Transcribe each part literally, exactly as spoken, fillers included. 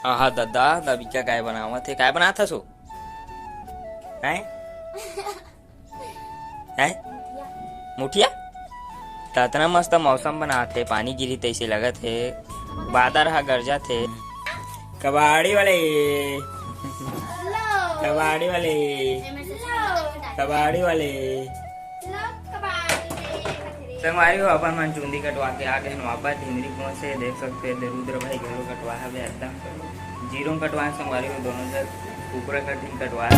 आहा ददा, दबिका काय बनावत हे? काय बनात हस ओ? हैं? हैं? मुठिया? त अतना मस्त मौसम बनात हे, पानी गिरही तइसे लगत हे, बादर ह गरजत हे। कबाड़ी वाले, कबाड़ी वाले, कबाड़ी वाले। संगवारी हो, अपन मन चुंदी कटवा के आ गए हन वापस ढिमरी कुआं से। देख सकते हो, इधर रुद्र भाई घलो कटवा हवे एकदम। जीरो में कटवाए संगवारी हो, दोनों जन कुकरा कटिंग कटवाए।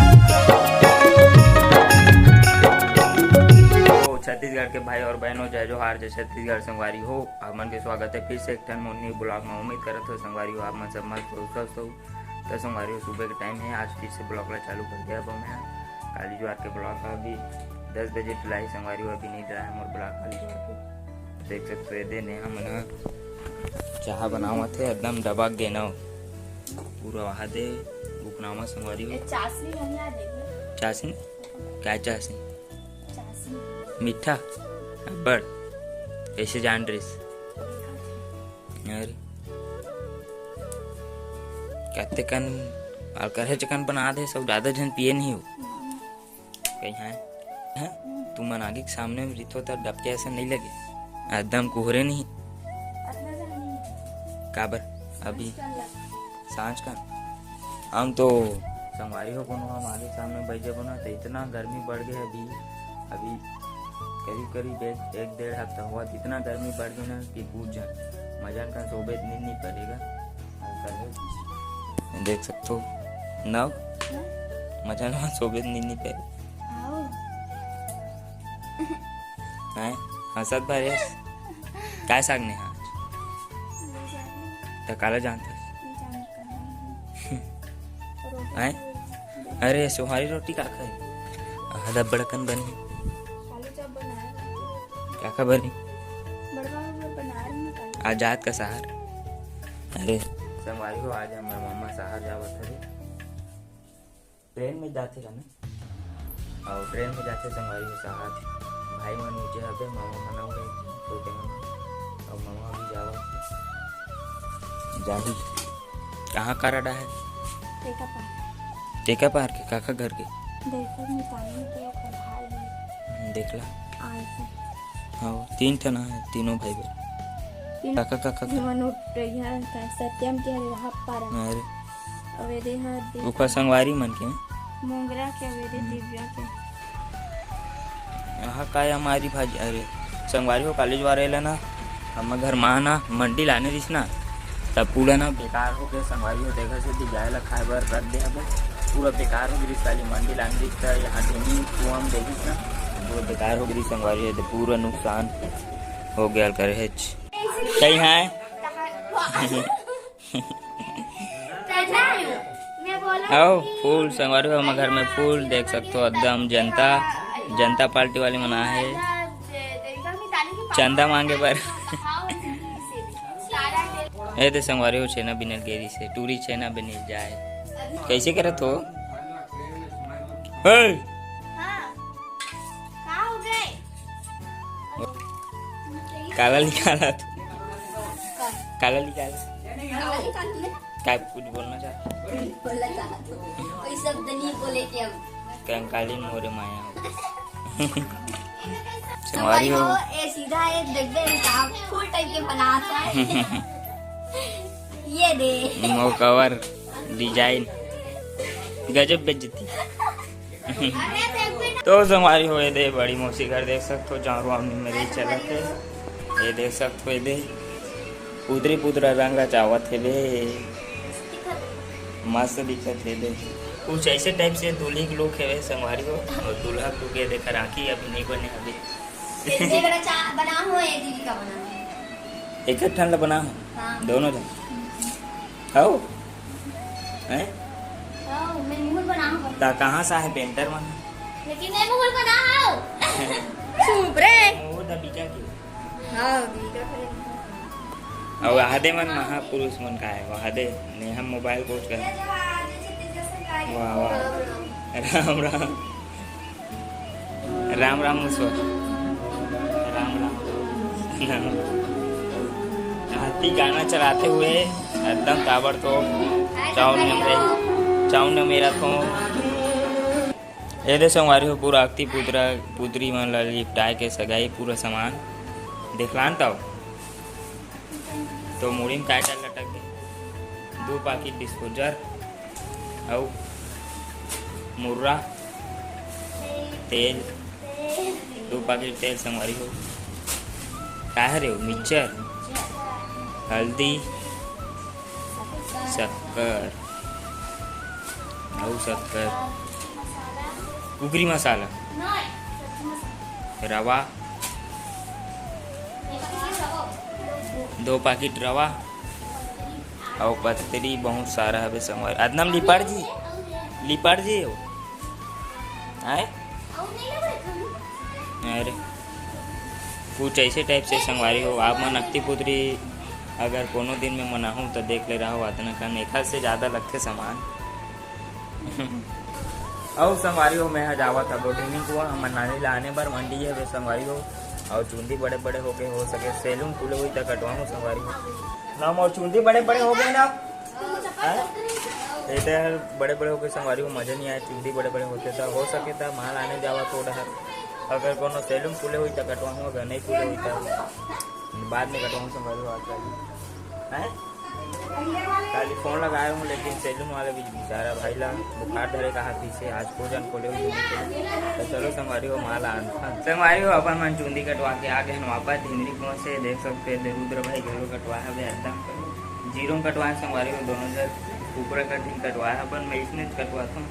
ओ छत्तीसगढ़ के भाई और बहनों, जय जोहार, जय छत्तीसगढ़ संगवारी हो। आप मन के स्वागत है फिर से एक ठन मोर न्यू ब्लॉग में। उम्मीद करत हो संगवारी हो, आप मन सब मस्त हो, स्वस्थ हो। तो संगवारी हो, सुबह के टाइम है, आज फिर से ब्लॉग ला चालू कर दिया अब मैं। काली जुआर के ब्लॉग का अभी दस बजे डलाई संगवारी हो, अभी नहीं डला है मोर ब्लॉग काली जुआर के। देख सकते हो, ये दे नेहा मन ह चाहा बनावत हे, एकदम डबक गे ना, पूरा वहा दे उखनावा संगवारी हो। ये चाशनी हम यहाँ देंगे। चाशनी? काय चाशनी? चाशनी। मीठा? अब्बड़? कैसे जान रहिस? अरे, कते कन अलकरहे चकन बना दे, सब ज्यादा झन पिए नहीं हो। कहीं है? हैं? तुमन आगे के सामने में रिथो त डबके ऐसा नहीं लगे, एकदम कुहरे नहीं। अतना जानी। काबर? अभी आजकल लग- सांझ का हम तो संगवारी हो कोनो हम आगे सामने बैठे बना तो इतना गर्मी बढ़ गया अभी। अभी करीब करीब एक, एक डेढ़ हफ्ता हुआ, इतना गर्मी बढ़ गया ना कि पूछ जा। मजा का सोबे नींद नहीं पड़ेगा। देख सकते हो ना, मजा ना सोबे नींद नहीं पड़ेगा। आओ। हैं? हंसत भरेस? काय साग ने आज? नहीं जाने। त काला जानत हस? नहीं जाने कहाँ है। रोटी हैं? खाई। अरे, सोहारी रोटी का खाई? आधा बड़कन बनी। आलू चॉप बनाए। का का बनी? बड़वा बना रही हूँ काली। आज जात का सहार? अरे, संगवारी हो, आज हमर मामा सहार जावत हवे। ट्रेन में जाथे का ना? अउ ट्रेन में जाथे संगवारी हो सहार। भाई मन नीचे हवे, मामा मन अउ गए, छोटे मन। अउ मामा अभी जावत हे। जाही। कहाँ कारड आहे? टेका पार। टेका पार के, काका घर के? देखो, निकालने के ओकर भाई है। हम्म, देख ला। आए से। हाँ, तीन ठन आहे, तीनों भाई बहन। तीन काका, काका, काका। जीवन उठ रही है, सत्यम के हरे वहाँ पार। अरे। अउ एदे ह दे ओकर संगवारी मन के। मोंगरा के अउ एदे हम्म। दिव्या के। यहाँ का है हमारी भाजी? अरे, संगवारी हो, काली जुआर एला ना, हमर घर माँ ना मंडी लाने रहिस ना, तब पूरा ना बेकार हो गया संगवारी हो। देखा से दिव्या ला खाए बर रख दे हबे, पूरा बेकार हो गई काली मंडी लाने रहिस त यहाँ ढेमी कुआं में देखिस ना, पूरा बेकार हो गई संगवारी हो, तो पूरा नुकसान हो गया करे है। सही है। आओ, फूल संगवारी हो, हमर घर में फूल देख सकते हो, एकदम जनता, जनता पार्टी वाले मन आहे, चंदा मांगे बर। ए दे संगवारी हो, छेना बिनल गेरी से, टूरी छेना बिनल जाए। कैसे करत हो? हे! काला निकाला तू? काला निकाला? काय कुछ बोलना चाहते? बोलना चाहते हो? कोई शब्द नहीं बोले कि हम। कंकाली मोरे माया हो। संगवारी हो। ये सीधा एक देख दे, फूल टाइप के बनाता है। ये दे। मोर कवर डिजाइन गजब बेइज्जती। तो संगवारी हो, ये दे बड़ी मौसी घर देख सकते हो, जांरू आमनी मेरे चलत है। ये देख सकते हो, ये दे पुतरी पुतरा रंग रचावत हेवे, मस्त दिखत हेवे। कुछ ऐसे टाइप से दूल्ही के लुक हेवे संगवारी हो, और दूल्हा के लुक ये देखा राखी अभी नहीं बने अभी। एक जगह चा-, बना हो, ये दीदी का बना हो। एक एक ठन ला बना हो, हाँ। दोनों जन। हव? हैं? हव, मैं मुंह बना हूँ। ता कहाँ से आहे पेंटर मन? लेकिन मैं मुंह बना हूँ। चुप रे। वो दबिका के। हाँ, दबिका के। अउ आदे मन महापुरुष मन का है, वो आदे ने हम मोबाइल पोस्ट कर। वाह, वाह। राम, राम। राम राम मुसवा। राम राम। हाथी गाना चलाते हुए एकदम ताबड़तोड़ चाउर नमरे, चाउर नमेरा थो। ए दे संगवारी हो, पूरा अक्ति पुतरा पुतरी मन ला लिपटाए के सगाई पूरा सामान देखलान तव। तो मुड़ी में काय काय लटक गे? दू पाकिट डिस्पोजर अउ मुर्रा, तेल, दू पाकिट तेल संगवारी हो। का हरे वो? मिक्सचर, हल्दी, शक्कर, अउ शक्कर, कुकरी मसाला, रवा, दो पाकिट रवा, अउ पतरी बहुत सारा हवे संगवारी। अदनम लिपट जी, लिपट जी हो। आए? अरे, कुछ ऐसे टाइप से संगवारी हो, आप मन अक्ति पुतरी अगर कोनो दिन में मनाहू त देख ले रहो, अतना कन एखर से ज्यादा लगथे सामान। अउ संगवारी हो, मैं ह जावत हबो ढीनी कुआ, हमर नानी ला आने बर मंडी हवे संगवारी हो। अउ चुंदी बड़े बड़े होके, हो सके सैलून खुले हुई त कटवाहूँ संगवारी हो। ना मोर चुंदी बड़े बड़े हो गए ना। हैं? ए दे हर बड़े बड़े होके संगवारी हो, मजा नहीं आए, चुंदी बड़े बड़े होते त हो सके त माल आने जावत हो डहर। अगर कोनो सैलून खुले हुई त कटवाहूँ, अगर नहीं खुले हुई त बाद में कटवाहूँ संगवारी हो। आज हैं? काली फोन लगाए हूँ, लेकिन सैलून वाले भी बेचारा भाई ला बुखार धरे कहा पीछे, आज को जन खोले हुए। तो चलो संगवारी हो, माल आन संगवारी हो, अपन मन चुंदी कटवा के आ गए हैं वापस ढींगरी कुआं से। देख सकते हैं रुद्र भाई घलो कटवा हवे एकदम जीरो में कटवाए संगवारी हो, दोनों जन कुकरा कटिंग कटवाए अपन, मैं इसने कटवाता हूँ।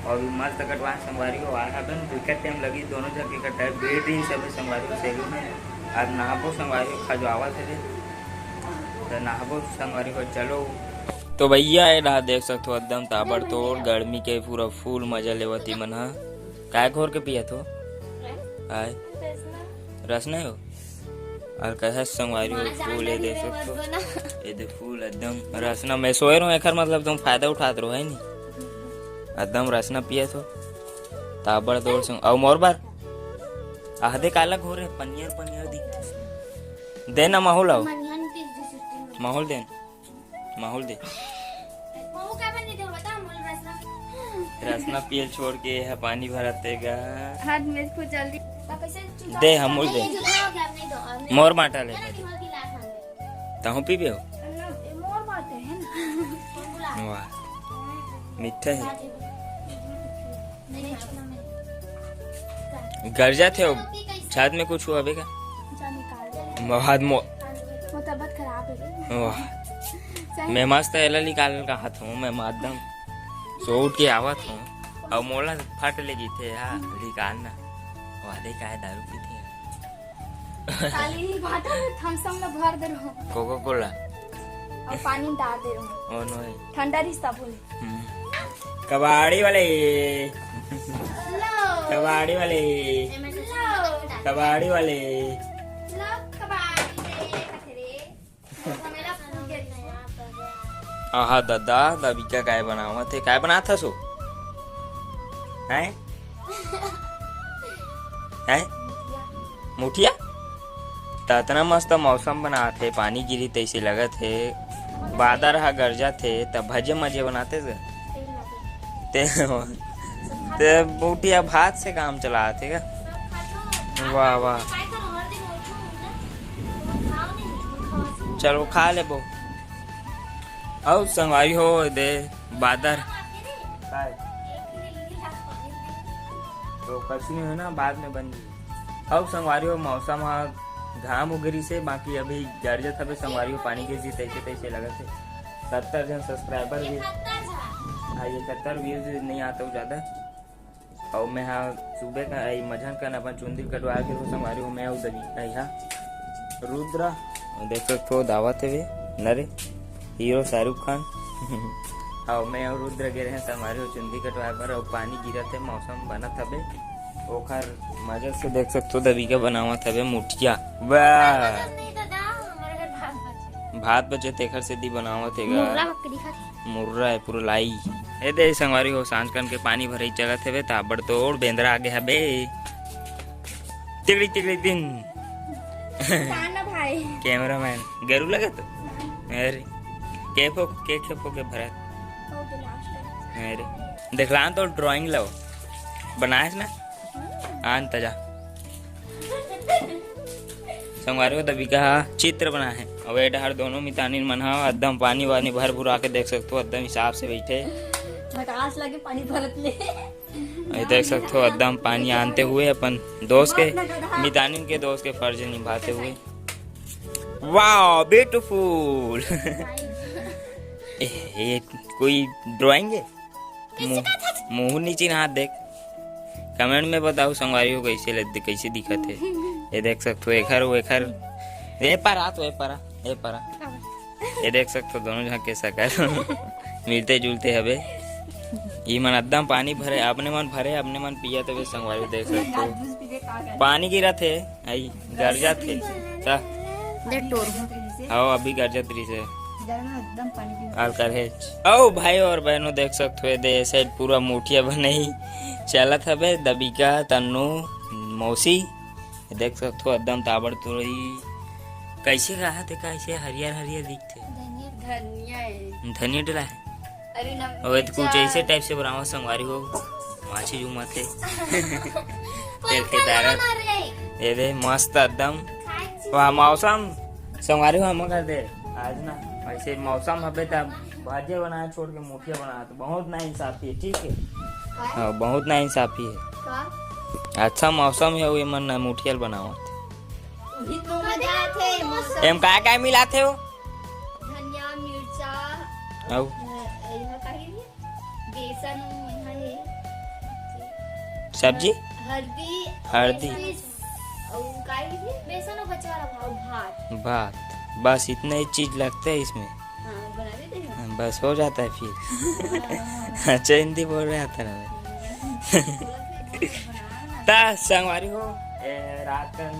और भी मस्त कटवाए संगवारी हो, आ हबे न, बिकट टाइम लगी दोनों जन के कटाए, बेहतरीन सब संगवारी हो सैलून में। अब नहाबो संगवारी हो, खजवावत है। त नहाबो संगवारी हो, चलो। तो भैया, ए रहा, देख सकत हो, एकदम ताबड़तोड़ गर्मी के पूरा फुल मजा लेवत ही मन ह। काय घोर के पियत हो? आय, रसना हो। और कहे संगवारी हो, फुल ए देख सकत हो, ए दे फुल एकदम रसना। मैं सोए रहूं, एकर मतलब तुम फायदा उठात रहो, है नी? एकदम रसना पियत हो, ताबड़तोड़ संग। अउ मोर बर आह दे, काला घोर है, पनियर पनियर दिखत। दे ना माहौल, आओ। माहौल दे ना। माहौल दे। माहौल का बन के दे, बता, माहौल रसना। रसना पियल छोड़ के है पानी भरत तेगा। हाथ में कुछ जल्दी। दे, हमूल दे। मोर बांटा ले। तहूँ पीबे हो? मोर बांटे है ना। वाह, मीठा है। गरजा थे हो, छात में कुछ हुआ बेगा? जा निकाल दे। बहुत मो- वो तबीयत खराब है। वाह। सही। मैं मस्त एला निकाल का हाथ हूँ, मैं मादम सो उठ के आवत हूँ। और मोला फट ले जीते हा निकालना। वादे का है दारू पीते हैं। खाली वाटर में थम्स अप में भर दे रहो। कोको कोला। और पानी में डाल दे रहो। Oh no. ठंडा रिश्ता बोले। हम्म। कबाड़ी वाले। लो। कबाड़ी वाले। लो। कबाड़ी वाले। लो, कबाड़ी रे, कथे रे। आहा दादा, दबिका काय बनावत हे? काय बनात हस ओ? हैं? हैं? मुठिया? त अतना मस्त मौसम बनात हे, पानी गिरी तइसे लगत हे, बादर ह गरजत हे, त भजे मजे बनाते से। ते, ते मुठिया भात से काम चलात हे का? वाह, वाह। चलो, खा लेबो। अउ संगवारी हो, दे बादर। काय? तो कछु नहीं हो ना, बाद में बन जाई। अउ संगवारी हो, मौसम ह घाम उगरी से, बाकी अभी गरजत हवे संगवारी हो, पानी गिर जी तइसे तइसे लगत हे। सत्तर झन subscriber भी, हाँ, इकहत्तर views नहीं आता हो ज्यादा। अउ मैं हा सुबह का, आई मझन कन अपन चुंदी कटवा के हो संगवारी हो, मैं अउ दबी आई हा रुद्र, देख सकत हो दावत हवे नरे हीरो शाहरुख खान। अउ मैं अउ रुद्र गे रहे संगवारी हो चुंदी कटवाए बर, अउ पानी गिरत हे, मौसम बनत हवे, ओखर मजा से देख सकत हो दबिका बनावत हवे मुठिया। वाह, नहीं दादा, हमारे घर भात बचे। भात बचे तेखर सेती बनावत हे गा। मुर्रा बकरी खाथे। मुर्रा है पूरा लाई। ए दे संगवारी हो, सांझ कन के पानी भरई चलत हवे, ताबड़तोड़ बेंदरा आगे हबे। तिगड़ी तिगड़ी दिन। ताना भाई। Cameraman, गरू लगे तो? अरे। के फो के के फो के भरत। अरे, देखला तो ड्राइंग लो बनाएस ना। आन तजा। संगवारी हो, दबिका ह चित्र बना है। अब ए डहर दोनों मितानिन मन ह एकदम पानी वानी भर भुरा के देख सकथो, एकदम हिसाब से बैठे। झकास लगे पानी भरत ले। ये देख सकथो एकदम पानी आनते हुए अपन दोस्त के, मितानिन के दोस्त के फर्ज निभाते हुए। Wow, beautiful. ए, ये कोई ड्राइंग है? मुंह, मुंह नीचे हाथ देख। कमेंट में बताओ संगवारी हो कैसे लगते, कैसे दिखत है। ये देख सकथो एखर, वो एखर। ए परा तो, ए परा, ए परा। ये देख सकथो दोनों झन के शकल मिलते जुलते हवे। ई मन एकदम पानी भरे, अपने मन भरे, अपने मन पियत हवे संगवारी हो, देख सकथो। पानी गिरत हे, आई गरजत हे। ता देख टोर। आओ, अभी गरजत रहिस हे। एकदम पानी गिरत। आल कर हे। आओ भाई और बहनों, देख सकथो, ये दे साइड पूरा मुठिया बनई चलत हवे। दबिका, तन्नू, मौसी, देख सकथो, एकदम ताबड़ तुरई। कैसे कहा थे, कैसे हरियर हरियर दिखथे। धनिया है। धनिया डला है। अरे ना, ओए तो कुछ मिर्चा। ऐसे टाइप से बनावा संगवारी हो, माछी जो मत है। तेल के दारा। ये दे मस्त एकदम। वाह, मौसम संगवारी हो, हम कर दे आज ना, ऐसे मौसम हबे तब भाजे बनाए छोड़ के मुठिया बनाए, तो बहुत ना इंसाफी है, ठीक है? हाँ, बहुत ना इंसाफी है। का? अच्छा मौसम है, वो मन ना मुठिया बनावत। वही तो मजा आथे मौसम। एम का का मिलाथे हो? धनिया, मिर्चा, अउ? अ, एमा का हे? बेसन, एमा हे। सब्जी? हल्दी, हल्दी। बेसन, अउ का हे? बेसन अउ बचवा ला भात। भात। बस इतना ही चीज लगता है इसमें। हाँ, बना देते हैं। बस हो जाता है फिर। हाँ। अच्छा, हिंदी बोल रहा था ना मैं। ता संगवारी हो, ए, रात कन,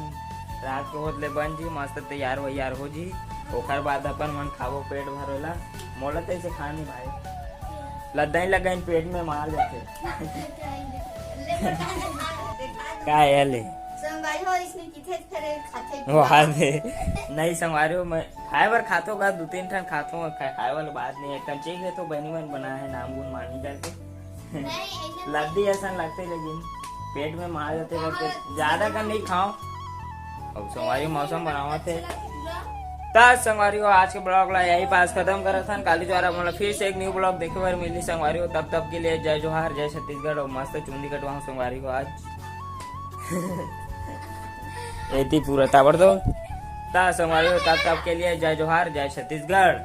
रात के होत ले बन जी, मस्त तैयार वैयार हो जी। ओकर बाद अपन मन खाबो पेट भरोला। मोला तो ऐसे खाना नहीं भाई, लद्दा ही लगा इन पेट में मार जाते। का है ले? संगवारी हो, इसमें किथे करे खाथे। वहाँ दे। नहीं संगवारी हो, मैं खाए बर खाथो का, दू तीन ठन खाथो, खा-, खाए वाला बात नहीं है। कंचे के तो बनी मन बना है, नाम गुण मानी करके। नहीं, ऐसे लद्दी असन लगथे, लेकिन पेट में मार जाथे करके ज्यादा कन नहीं खाओ। अब संगवारी मौसम बनावत है। त संगवारी हो, आज के ब्लॉग ला यही पास खत्म करत हन। काली द्वारा मोला फिर से एक न्यू ब्लॉग देखे बर मिली संगवारी हो। तब तक के लिए जय जोहार, जय छत्तीसगढ़ और मस्त चुंदी कटवाऊं संगवारी हो आज। एती पूरा ताबड़तोड़। त संगवारी हो, तब तक के लिए जय जोहार, जय छत्तीसगढ़।